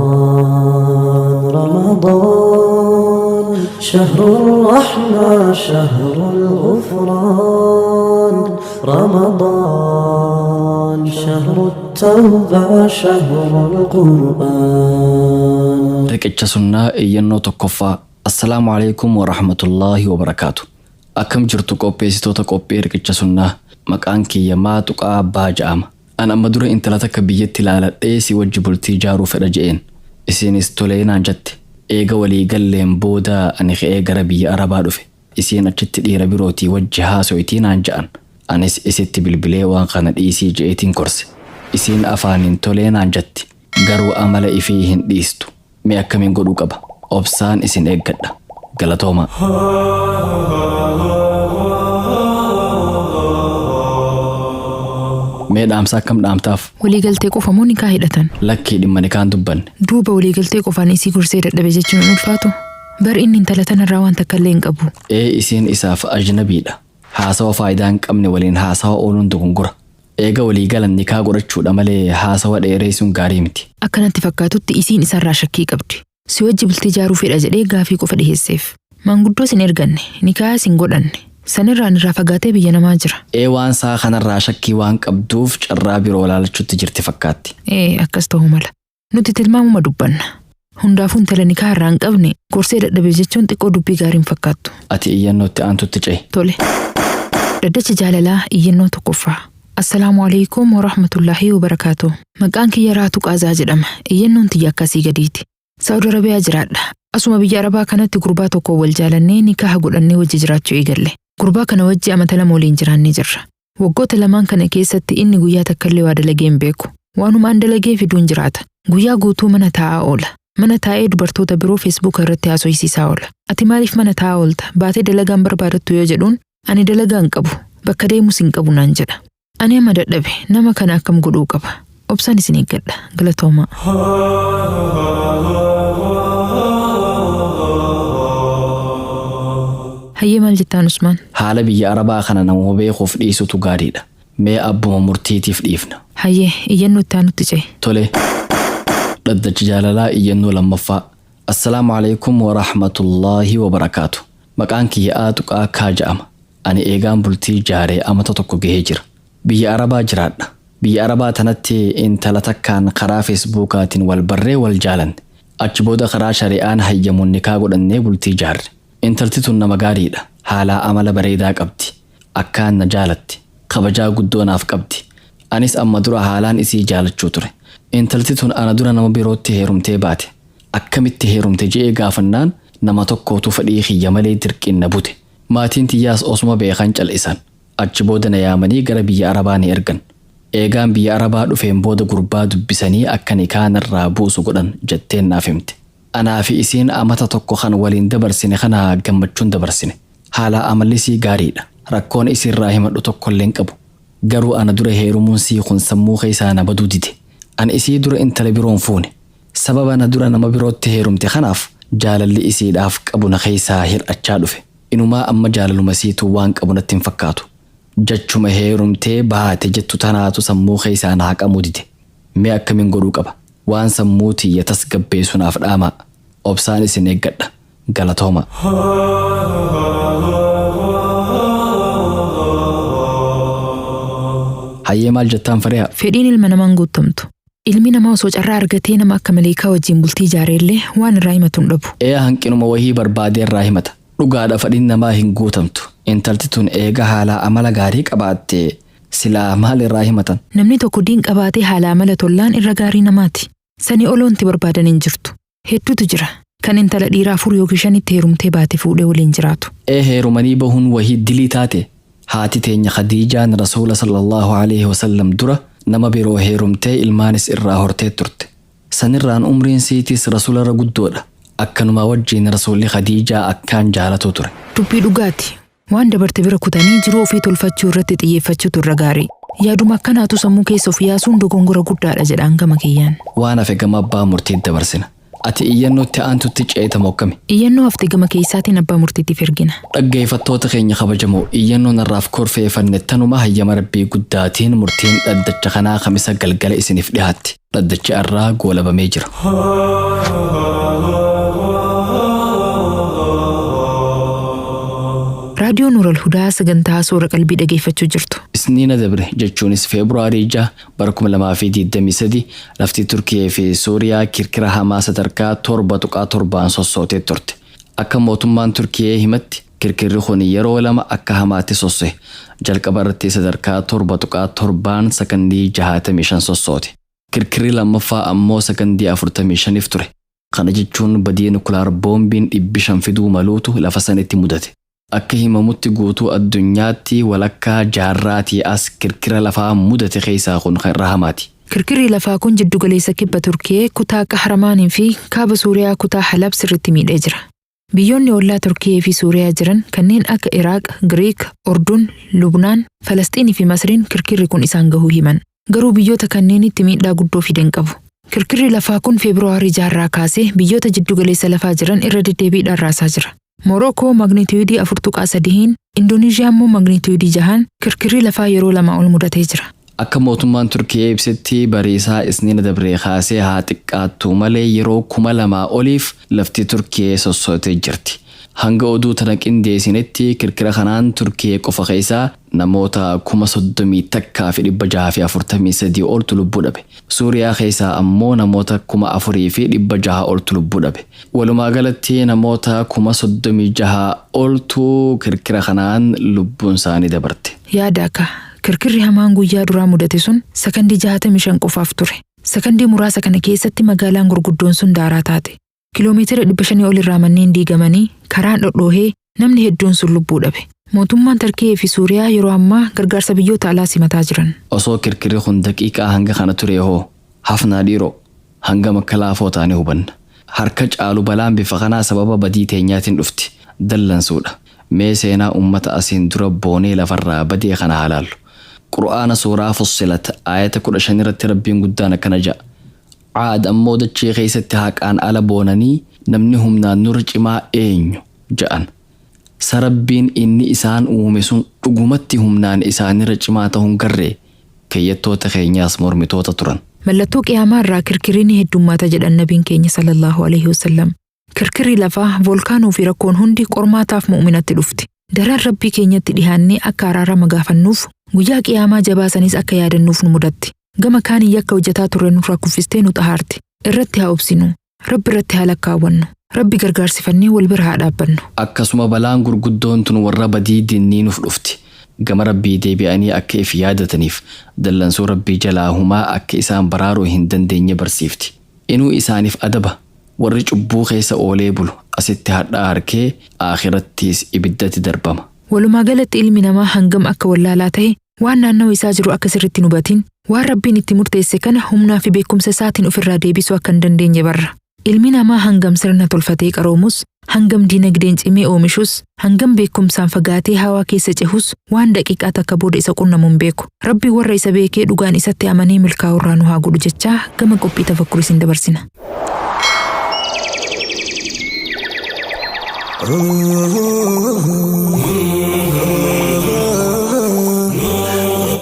رمضان رمضان شهر الرحمة شهر الغفران رمضان شهر التوبة شهر القرآن. Riqicha sunnaa, iyyannoo tokkoffaa. Assalaamu alaikum warahmatullaahi wabarakaatu. Akkam jirtu, qopheessitoota qophii riqicha sunnaa? Maqaan kiyya Maaxuqaa Abbaa ja'ama. An amma dura intala takka biyyatti ilaaladhee si wajji bultii ijaaruu fedha je'een. Isiinis tolee naan jette. Eega walii galleen booda ani ka'ee gara biyya Arabaa dhufe. Isiin achitti dhiira birootii wajji haaso'itii naan ja'an. Anis isitti bilbilee waan kana dhiisii je'eetiin korse. Isiin afaaniin tolee naan jatti. Garuu amala ifii hin dhiistu. Mee akkamiin godhuu qaba? Obsaan isin eeggadha. Galatoomaa. Mee dhaamsa akkam dhaamtaaf? Waliigaltee qofa moo nikaa hidhatan? Lakkii, dhimma nikaan dubbanne. Duuba waliigaltee qofaan isii gorsee dadhabe jechuun hin ulfaatu. Bar inni intala tanarraa waan takka illee hin qabu. Ee, isiin isaaf ajnabiidha. Haasawa faayidaa hin qabne waliin haasawa ooluun dogongora. Eega walii galan nikaa godhachuudha malee haasawa dheereessuun gaarii miti. Akka natti fakkaatutti isiin isarraa shakkii qabdi. Si wajji bultii ijaaruu fedha jedhee gaafii qofa dhiheesseef. Maanguddoos hin erganne, nikaayas hin godhanne. Sanirraan irraa fagaatee biyya namaa jira. Ee, waan isaa kanarraa shakkii waan qabduuf carraa biroo laalachuutti jirti fakkaatti. Ee, akkas ta'uu mala. Nuti tilmaamuma dubbanna. Hundaafuu intala nikaa irraa hin qabne gorsee dadhabe jechuun xiqqoo dubbii gaarii hin fakkaattu. Ati iyyannootti aantutti ce'i. Tole. Dhaddacha jaalalaa, iyyannoo tokkoffaa. Assalaamu alaikum warahmatullaahi wabarakaatu. Maqaan kiyya Raatu Qaazaa jedhama. Iyyannoon tiyya akkasii gadiiti. Saawud Arabiyaa jiraadha. Asuma biyya Arabaa kanatti gurbaa tokko wal jaalannee nikaha godhannee wajji jiraachuu eegalle. Gurbaa kana wajji amata 2 waliin jiraannee jirra. Waggoota lamaan kana keessatti inni guyyaa takka illee waa dalagee hin beeku. Waanuma an dalagee fiduun jiraata. Guyyaa guutuu mana taa'aa oola. Mana taa'ee dubartoota biroo Feesbuuka irratti haasofsiisaa oola. Ati maaliif mana taa'aa oolta? Baatee dalagaan barbaadattu yoo jedhuun, ani dalagaa hin qabu. Bakka deemus hin qabu naan jedha. Ani amma dadhabe, nama kana akkam godhuu qaba? Obsaan isin eeggadha. Galatoomaa. Hayyee, maal jettaan, Usmaan? Haala biyya Arabaa kana namuma beekuuf dhiisutu gaariidha. Mee abbuma murtiitiif dhiifna. Hayyee, iyyannoo itti aanutti ce'e. Tole. Dhaddacha jaalalaa, iyyannoo lammaffaa. Assalaamu alaikum warahmatullaahi wabarakaatu. Maqaan kiyya Aaxuqaa Kaa ja'ama. Ani eegaan bultii jaaree amata 1 gahee jira. Biyya Arabaa jiraadha. Biyya Arabaa tanatti intala takkaan karaa Feesbuukaatiin wal barree wal jaalanne. Achi booda karaa shari'aan hayyamuun nikaa godhannee bultii jaarre. Intalti tun nama gaariidha. Haalaa amala bareedaa qabdi. Akkaan na jaalatti. Kabajaa guddoo naaf qabdi. Anis amma dura haalaan isii jaalachuu ture. Intalti tun ana dura nama birootti heerumtee baate. Akkamitti heerumte je'ee gaafannaan, nama tokkootu fedhii kiyya malee dirqiin na bute. Maatiin tiyyaas osuma beekan cal'isan. Achi booda na yaamanii gara biyya Arabaa na ergan. Eegaan biyya Arabaa dhufeen booda gurbaa dubbisanii akka nikaa narraa buusu godhan jetteen naaf himte. Anaa fi isiin amata 1 kan waliin dabarsine kana gammachuun dabarsine. Haalaa amalli isii gaariidha. Rakkoon isiirraa himadhu tokkollee hin qabu. Garuu ana dura heerumuun sii kun sammuu keessaa na baduu dide. An isii dura intala biroo hin fuune. Sababa na dura nama birootti heerumte kanaaf jaalalli isiidhaaf qabu na keessaa hir'achaa dhufe. Inumaa amma jaalaluma isiituu waan qabu natti hin fakkaatu. Jachuma heerumtee baate jettu tanaatu sammuu keessaa na haqamuu dide. Mee akkamiin godhuu qaba? Waan sammuu tiyya tasgabbeessu naaf dhaamaa. Obsaan isin eeggadha. Galatoomaa. Hayyee, maal jettaan, Fariyaa? Fedhiin ilma namaan guutamtu. Ilmi namaa osoo carraa argatee nama akka maleekaa wajjin bultii ijaareellee waan irraa himatu hin dhabu. Ee, hanqinuma wahii barbaadee irraa himata. Dhugaadha, fedhiin namaa hin guutamtu. Intalti tun eega haalaa amala gaarii qabaatte silaa maal irraa himatan? Namni tokko diin qabaatee haala amala tollaan irra gaarii namaati. Sanii ol wanti barbaadan hin jirtu. Hedduutu jira. Kan intala dhiira afur yookiin shanitti heerumtee baate fuudhee waliin jiraatu. Ee, heerumanii bahuun wahii dilii taate? Haati teenya Khadiijaan Rasuula sallallaahu aleyhi wasallam dura nama biroo heerumtee ilmaanis irraa hortee turte. Sanirraan umriin siitis Rasuularra guddoodha. Akkanumaa wajjiin Rasuulli Khadiijaa akkaan jaalatuu ture. Dubbii dhugaati. Waan dabarte bira kutanii jiruu ofii tolfachuu irratti xiyyeeffachuutu irra gaarii. Yaaduma akkanaatu sammuu keessa of yaasuun dogongora guddaadha jedhaan gama kiyyaan. Waan hafe gama abbaa murtiitti dabarsina. Ati iyyannootti aantutti ceetamoo akkami? Iyyannoo hafte gama keessaatiin abbaa murtiitiif ergina. Dhaggeeffattoota keenya kabajamoo, iyyannoon har'aaf korfeeffanne tanuma. Hayyama Rabbii guddaatiin murtiin dhaddacha kanaa Kamisa galgala isiniif dhiyaatti. Dhaddachi har'aa goolabamee jira. Raadiyoo Nuural Hudaa, sagantaa Soora Qalbii dhageeffachuu jirtu. Isniina dabre, jechuunis Feebruaarii 6 bara 2023, lafti Turkiyee fi Suuriyaa kirkira hamaa sadarkaa 7.7n sossootee turte. Akka mootummaan Turkiyee himatti, kirkirri kun yeroo lama akka hamaatti sosso'e. Jalqaba irratti sadarkaa 7.7n sakandii 65 sossoote. Kirkirri lammaffaa ammoo sakandii 45f ture. Kana jechuun badii nukulaar boombiin 500 fiduu maluutu lafa sanitti mudate. Akka himamutti guutuu addunyaatti walakkaa jaarraatii as kirkira lafaa mudate keessaa kun kan irra hamaati. Kirkirri lafaa kun jiddugaleessa kibba Turkiyee kutaa Qahramaanii fi kaaba Suuriyaa kutaa Halab sirriitti miidhee jira. Biyyoonni ollaa Turkiyee fi Suuriyaa jiran kanneen akka Iraaq, Giriik, Ordun, Lubnaan, Falasxiinii fi Masriin kirkirri kun isaan gahuu himan. Garuu biyyoota kanneenitti miidhaa guddoo fidan qabu. Kirkirri lafaa kun Feebruaarii 6rraa kaasee biyyoota jiddugaleessa lafaa jiran irra deddeebiidhaan raasaa jira. Morookoo magnitiyuudii 4.3n, Indoneeshiyaa immoo magnitiyuudii 6n kirkirri lafaa yeroo lama ol mudatee jira. Akka mootummaan Turkiyee ibsetti, bariisaa Isniina dabree kaasee haa xiqqaattu malee yeroo 2000 oliif lafti Turkiyee sossootee jirti. Hanga oduu tana qindeessinetti kirkira kanaan Turkiyee qofa keessaa namoota 31,643 oltu lubbuu dhabe. Suuriyaa keessaa ammoo namoota 4,600 oltu lubbuu dhabe. Walumaa galatti namoota 36,000 oltu kirkira kanaan lubbuun isaanii dabarte. Yaada akka kirkirri hamaan guyyaa duraa mudate sun sakandii 65 qofaaf ture. Sakandii muraasa kana keessatti magaalaan gurguddoon sun daaraa taate. Kiloomeetira 500 ol irraa manneen diigamanii, karaan dhodhoohee, namni hedduun sun lubbuu dhabe. Mootummaan Tarkiyee fi Suuriyaa yeroo ammaa gargaarsa biyyoota alaa simataa jiran. Osoo kirkirri kun daqiiqaa hanga kana ture hoo? Hafnaa dhiiroo, hangam akka laafoo taane hubanna. Harka caalu balaan bifa kanaa sababa badii teenyaatiin dhufti. Dallansuudha. Mee seenaa ummata asiin dura boonee lafarraa badee kana haa laallu. Qur'aana suuraa Fussilat aayata 15 irratti Rabbiin guddaan akkana ja'a. Caad ammoo dachee keessatti haqaan ala boonanii, "Namni humnaan nurra cimaa eenyu?" ja'an. Sa Rabbiin inni isaan uume sun dhugumatti humnaan isaanirra cimaa ta'uun garree? Keeyyattoota keenyaas mormitoota turan. Mallattoo qiyaamaa irraa kirkirri ni heddummaata jedhan nabiin keenya sallallahu alaihi wasallam. Kirkirri lafaa, voolkaanoo fi rakkoon hundi qormaataaf mu'uminatti dhufti. Daran Rabbii keenyatti dhihaannee akka araarama gaafannuuf, guyyaa qiyaamaa jabaa sanis akka yaadannuuf nu mudatti. Gama kaaniin yakka hojjetaa turre nurraa kuffistee nu xahaarti. Irratti haa obsinu. Rabbi irratti haa lakkaawwannu. Rabbi gargaarsifannee wal bira haa dhaabbannu. Akkasuma balaan gurguddoon tun warra badii dinniinuuf dhufti. Gama Rabbii deebi'anii akka if yaadataniif, dallansuu Rabbii jalaa humaa akka isaan baraaruu hin dandeenye barsiifti. Inuu isaaniif adaba. Warri cubbuu keessa oolee bulu asitti hadhaa harkee akhirattiis ibiddatti darbama. Walumaa galatti ilmi namaa hangam akka wallaalaa ta'e, waan naannawa isaa jiru akka sirriitti hin hubatin, waan Rabbiin itti murteesse kana humnaa fi beekumsa isaatiin ofirraa deebisuu akka hin dandeenye barra. Ilmi namaa hangam sirna tolfatee qaroomus, hangam diinagdeen cimee oomishus, hangam beekumsaan fagaatee hawaa keessa cehus, waan daqiiqaa takka booda isa qunnamu hin beeku. Rabbi warra isa beekee dhugaan isatti amanee milkaa'urraa nu haa godhu jechaa, gama qophii tafakkur isin dabarsina.